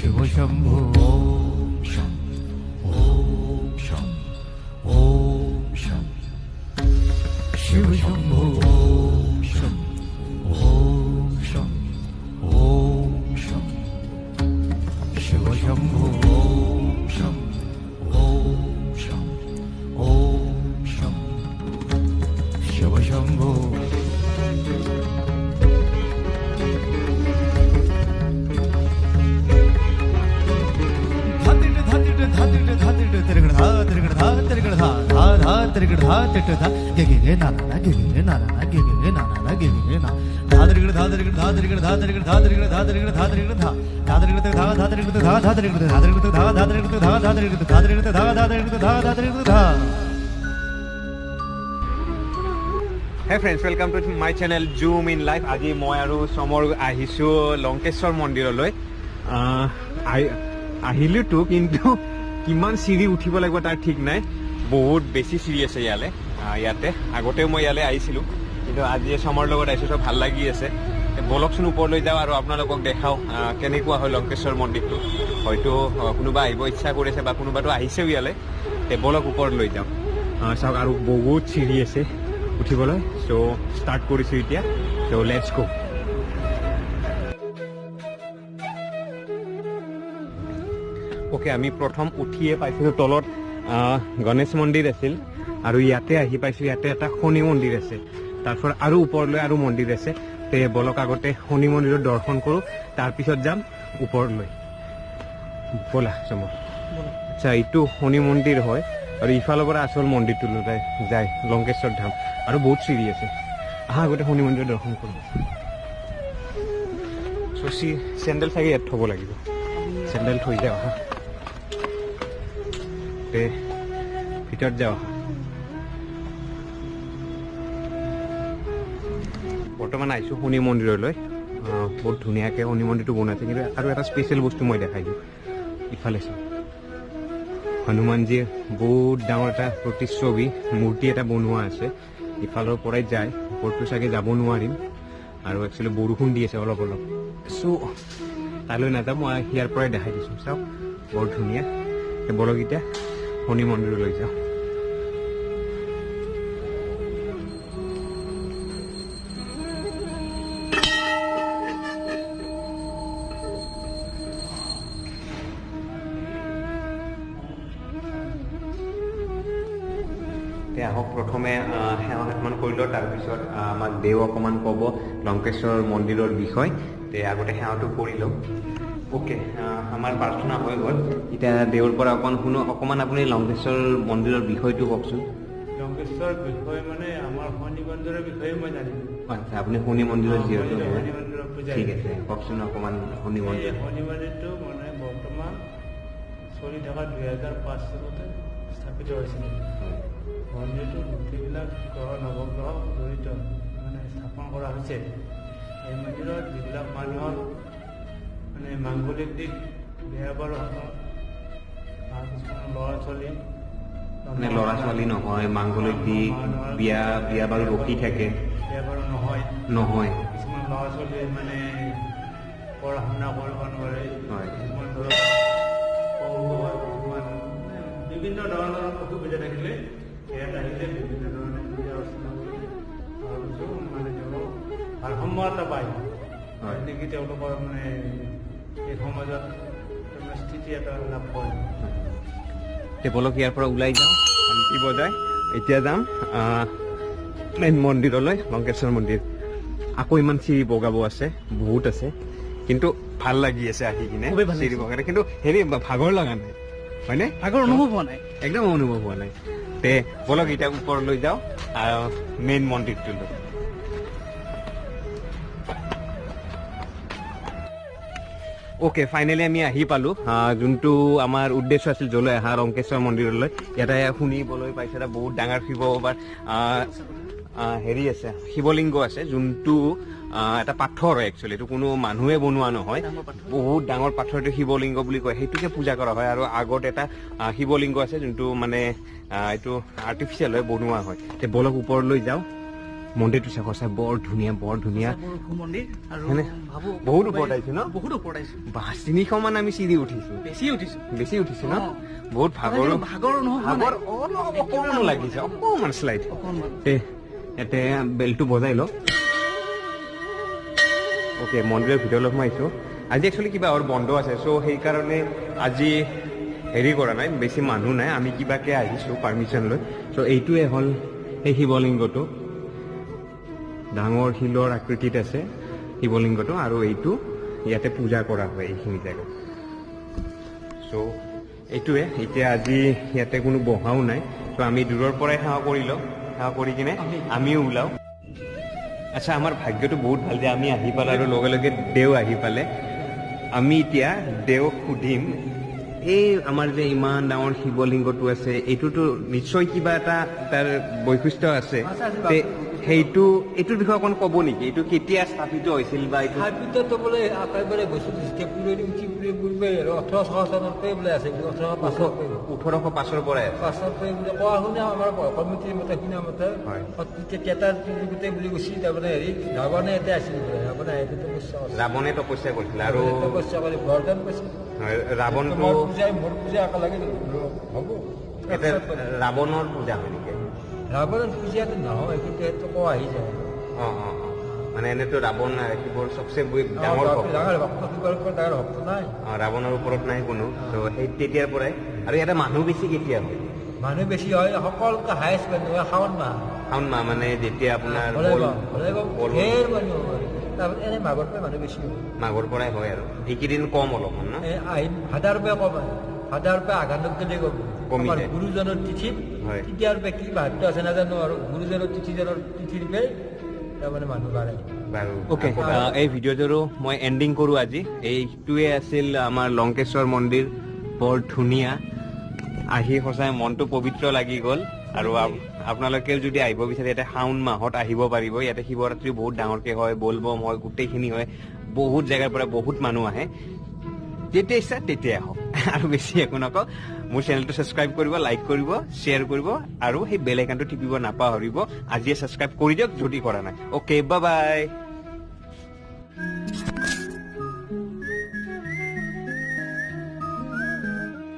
শিব শম্ভু ওম ওম ওম শিব শম্ভু ওম ওম ওম শিব শম্ভু ওম ওম ওম শিব শম্ভু। धा तिरगड़ धा तिरगड़ धा धा धा तिरगड़ धा तिट धा गे गे गे ना ना गे गे ना ना गे गे ना ना गे गे ना धा तिरगड़ धा तिरगड़ धा तिरगड़ धा तिरगड़ धा तिरगड़ धा तिरगड़ धा तिरगड़ धा धा तिरगड़ धा धा तिरगड़ धा धा तिरगड़ धा तिरगड़ धा धा तिरगड़ धा धा तिरगड़ धा तिरगड़ धा धा तिरगड़ धा धा तिरगड़ धा। Hey friends, welcome to my channel Zoom in Life. আজি মই আৰু সমৰ আহিছোঁ লংকেশ্বৰ মন্দিৰলৈ। আহিলোতো, কিন্তু কিমান চিৰি উঠিব লাগিব তাৰ ঠিক নাই। বহুত বেছি চিৰি আছে ইয়ালে। ইয়াতে আগতেও মই ইয়ালে আহিছিলোঁ, কিন্তু আজি সমৰ লগত আহিছোঁ, চব ভাল লাগি আছে। বলকচোন ওপৰলৈ যাওঁ আৰু আপোনালোকক দেখাওঁ কেনেকুৱা হয় লংকেশ্বৰ মন্দিৰটো। হয়তো কোনোবা আহিব ইচ্ছা কৰিছে বা কোনোবাটো আহিছেও ইয়ালে। তে বলক ওপৰলৈ যাওঁ। চাওক, আৰু বহুত চিৰি আছে উঠিবলৈ। চ' ষ্টাৰ্ট কৰিছোঁ এতিয়া। চ' let's go. Okay, আমি প্ৰথম উঠিয়ে পাইছিলোঁ তলত গণেশ মন্দিৰ আছিল, আৰু ইয়াতে আহি পাইছোঁ, ইয়াতে এটা শনি মন্দিৰ আছে। তাৰপিছত আৰু ওপৰলৈ আৰু মন্দিৰ আছে। তে বলক আগতে শনি মন্দিৰত দৰ্শন কৰোঁ, তাৰপিছত যাম ওপৰলৈ। ব'লা চমৰ। আচ্ছা, এইটো শনি মন্দিৰ হয় আৰু ইফালৰ পৰা আচল মন্দিৰটোলৈ যায় লংকেশ্বৰ ধাম। আৰু বহুত চিৰি আছে। আহা, আগতে শনি মন্দিৰ দৰ্শন কৰোঁ। চচি চেণ্ডেল চাগে ইয়াত থ'ব লাগিব, চেণ্ডেল থৈ যাওঁ। আহা, তে ভিতৰত যাওঁ আহা। বৰ্তমান আহিছোঁ শনি মন্দিৰলৈ। বহুত ধুনীয়াকৈ শনি মন্দিৰটো বনাইছে। কিন্তু আৰু এটা স্পেচিয়েল বস্তু মই দেখাই দিওঁ। ইফালে চাওঁ, হনুমানজীৰ বহুত ডাঙৰ এটা প্ৰতিচ্ছবি মূৰ্তি এটা বনোৱা আছে। ইফালৰ পৰাই যায়, ওপৰটো চাগে যাব নোৱাৰিম। আৰু একচুৱেলি বৰষুণ দি আছে অলপ অলপ, চ' তালৈ নাযাওঁ, মই ইয়াৰ পৰাই দেখাই দিছোঁ। চাওক, বৰ ধুনীয়া। বলক এতিয়া শনি মন্দিৰলৈ যাওঁ। আহক, প্ৰথমে সেৱা সন্মান কৰি লওঁ, তাৰপিছত আমাক দেও অকণমান ক'ব লংকেশ্বৰ মন্দিৰৰ বিষয়। তে আগতে সেৱাটো কৰি লওঁ। অ'কে, আমাৰ প্ৰাৰ্থনা হৈ গ'ল। এতিয়া দেউৰ পৰা অকণ শুনো, অকণমান আপুনি লংকেশ্বৰ মন্দিৰৰ বিষয়টো কওকচোন। লংকেশ্বৰ বিষয় মানে আমাৰ শনি মন্দিৰৰ বিষয়ে মই জানিম। আচ্ছা, আপুনি শনি মন্দিৰৰ যিহেতু, শনি মন্দিৰৰ পূজা। ঠিক আছে, কওকচোন অকণমান শনি মন্দিৰ। শনি মন্দিৰটো মানে বৰ্তমান চলি থকা 2005 চনতে স্থাপিত হৈছিলে। মন্দিৰটো গোটেইবিলাক গ্ৰহ নৱগ্ৰহ জড়িত মানে স্থাপন কৰা হৈছে। এই মন্দিৰত যিবিলাক মানুহৰ মানে মাংগলিক দিশ বেয়া বাৰু কিছুমান ল'ৰা ছোৱালী মানে ল'ৰা ছোৱালী নহয়, মাংগলিক দিশ, বিয়া বিয়া বাৰু ৰখি থাকে, বিয়া বাৰু নহয় নহয়, কিছুমান ল'ৰা ছোৱালীয়ে মানে পঢ়া শুনা কৰিব নোৱাৰে, কিছুমান ধৰক কিছুমান বিভিন্ন ধৰণৰ অসুবিধা থাকিলে ইয়াত আহিলে বিভিন্ন ধৰণে পূজা অৰ্চনা কৰি আৰু মানে তেওঁলোক ভাৰসাম্য এটা পায়, নেকি তেওঁলোকৰ মানে এই সমাজত স্থিতি এটা লাভ কৰে। তে বলক ইয়াৰ পৰা ওলাই যাওঁ, শান্তি বজাই এতিয়া যাম মেইন মন্দিৰলৈ, লংকেশ্বৰ মন্দিৰ। আকৌ ইমান চিৰি বগাব আছে, বহুত আছে, কিন্তু ভাল লাগি আছে আহি কিনে চিৰি বগাতে। কিন্তু হেৰি ভাগৰ লগা নাই, হয়নে? ভাগৰ অনুভৱ হোৱা নাই, একদম অনুভৱ হোৱা নাই। তে বলক এতিয়া ওপৰলৈ যাওঁ আৰু মেইন মন্দিৰটোলৈ। অ'কে, ফাইনেলি আমি আহি পালোঁ যোনটো আমাৰ উদ্দেশ্য আছিল য'লৈ অহা, লংকেশ্বৰ মন্দিৰলৈ। ইয়াতে শুনিবলৈ পাইছোঁ এটা বহুত ডাঙৰ শিৱ বাবাৰ হেৰি আছে, শিৱলিংগ আছে, যোনটো এটা পাথৰ হয়। একচুৱেলি এইটো কোনো মানুহে বনোৱা নহয়, বহুত ডাঙৰ পাথৰ, এইটো শিৱলিংগ বুলি কয়, সেইটোকে পূজা কৰা হয়। আৰু আগত এটা শিৱলিংগ আছে, যোনটো মানে এইটো আৰ্টিফিচিয়েল হয়, বনোৱা হয়। তে বলক ওপৰলৈ যাওঁ। মন্দিৰটো চাই সঁচাই বৰ ধুনীয়া, বৰ ধুনীয়া মন্দিৰ। আৰু ভাবো বহুত ওপৰত আহিছো ন? বহুত ওপৰত আহিছো। 300 মান আমি চিৰি উঠিছো। বেছি উঠিছো, বেছি উঠিছো ন? বহুত ভাগৰো, ভাগৰো নহয়, ভাগৰ অলপ অকণমান লাগিছে, অকণমান শ্লাইড। ইয়াতে বেলটো বজাই লওঁ। অ'কে, মন্দিৰৰ ভিতৰলৈ সোমাইছো। আজি একচুৱেলি কিবা আৰু বন্ধ আছে, চ' সেইকাৰণে আজি হেৰি কৰা নাই, বেছি মানুহ নাই। আমি কিবাকে আহিছো পাৰ্মিশ্যন লৈ। চ' এইটোৱে হ'ল সেই শিৱলিংগটো, ডাঙৰ শিলৰ আকৃতিত আছে শিৱলিংগটো, আৰু এইটো ইয়াতে পূজা কৰা হয় এইখিনি জেগাত। চ' এইটোৱে। এতিয়া আজি ইয়াতে কোনো বহাও নাই, চ' আমি দূৰৰ পৰাই সেৱা কৰি লওঁ, সেৱা কৰি কিনে আমিও ওলাওঁ। আচ্ছা, আমাৰ ভাগ্যটো বহুত ভাল যে আমি আহি পালোঁ আৰু লগে লগে দেও আহি পালে। আমি এতিয়া দেওক সুধিম, এই আমাৰ যে ইমান ডাঙৰ শিৱলিংগটো আছে, এইটোতো নিশ্চয় কিবা এটা তাৰ বৈশিষ্ট্য আছে, সেইটো এইটোৰ বিষয়ে অকণ ক'ব নেকি? এইটো কেতিয়া স্থাপিত হৈছিল বা এইটো স্থাপিতটো বোলে একেবাৰে বস্তুটো যেতিয়া পুৰণি উঠি পূৰ্বে 1800 চনতে বোলে আছে, 1805ৰ পৰাই আছে, পাঁচৰ পৰাই বুলি কোৱা শুনে আমাৰ কমিটিৰ মতে, শুনা মতে তেতিয়া তাৰ গোটেই বুলি কৈছিল। তাৰমানে হেৰি ৰাৱণে ইয়াতে আছিল বোলে, ৰাৱণে আহি তপস্যা কৰিছিল, ৰাৱণে তপস্যা কৰিছিল আৰু তপস্যা কৰি বৰদান পাইছিল। ৰাৱণটো পূজাই মোৰ পূজা একেলগে হ'ব। ৰাৱণৰ পূজা হয় নেকি? ৰাৱণৰ পূজাটো নহয়, কিন্তু সেইটো কোৱা আহি যায়। অঁ অঁ অঁ, মানে এনেতো ৰাৱণ শিৱৰ চবচে ডাঙৰ ভক্ত, ডাঙৰ ভক্ত, শিৱৰ ওপৰত ডাঙৰ ভক্ত নাই, ৰাৱণৰ ওপৰত নাই কোনো। ত' সেই তেতিয়াৰ পৰাই। আৰু ইয়াতে মানুহ বেছি কেতিয়া হয়? মানুহ বেছি হয় সকলোতকৈ হায়েষ্ট মানুহ হয় শাওণ মাহ। শাওণ মাহ মানে যেতিয়া আপোনাৰ ধেৰ মানুহ হয়, তাৰপিছত এনে মাঘৰ পৰাই মানুহ বেছি হয়। মাঘৰ পৰাই হয় আৰু এইকেইদিন কম অলপমান ন? আহিন ভাদাৰ পৰাই কম হয়, ভাদাৰ পৰা আঘানত গ'লে কম। আমাৰ গুৰুজনৰ তিথিত তেতিয়াৰ পৰা কি মাহাত্ম আছে নাজানো, আৰু গুৰুজনৰ তিথিজনৰ তিথিৰ পৰাই তাৰমানে মানুহ বাঢ়ে। বাৰু, অ'কে, এই ভিডিঅ'টোৰো মই এণ্ডিং কৰোঁ আজি। এইটোৱে আছিল আমাৰ লংকেশ্বৰ মন্দিৰ, বৰ ধুনীয়া। আহি সঁচাই মনটো পবিত্ৰ লাগি গ'ল। আৰু আপোনালোকেও যদি আহিব বিচাৰে ইয়াতে শাওণ মাহত আহিব পাৰিব। ইয়াতে শিৱৰাত্ৰি বহুত ডাঙৰকে হয়, বলবম হয়, গোটেইখিনি হয়, বহুত জেগাৰ পৰা বহুত মানুহ আহে। যেতিয়া ইচ্ছা তেতিয়াই আহক, আৰু বেছি একো নকওঁ। মোৰ চেনেলটো ছাবস্ক্ৰাইব কৰিব, লাইক কৰিব, শ্বেয়াৰ কৰিব, আৰু সেই বেল আইকনটো টিপিব নাপাহৰিব। আজিয়ে ছাবস্ক্ৰাইব কৰি দিয়ক যদি কৰা নাই। Okay, bye bye.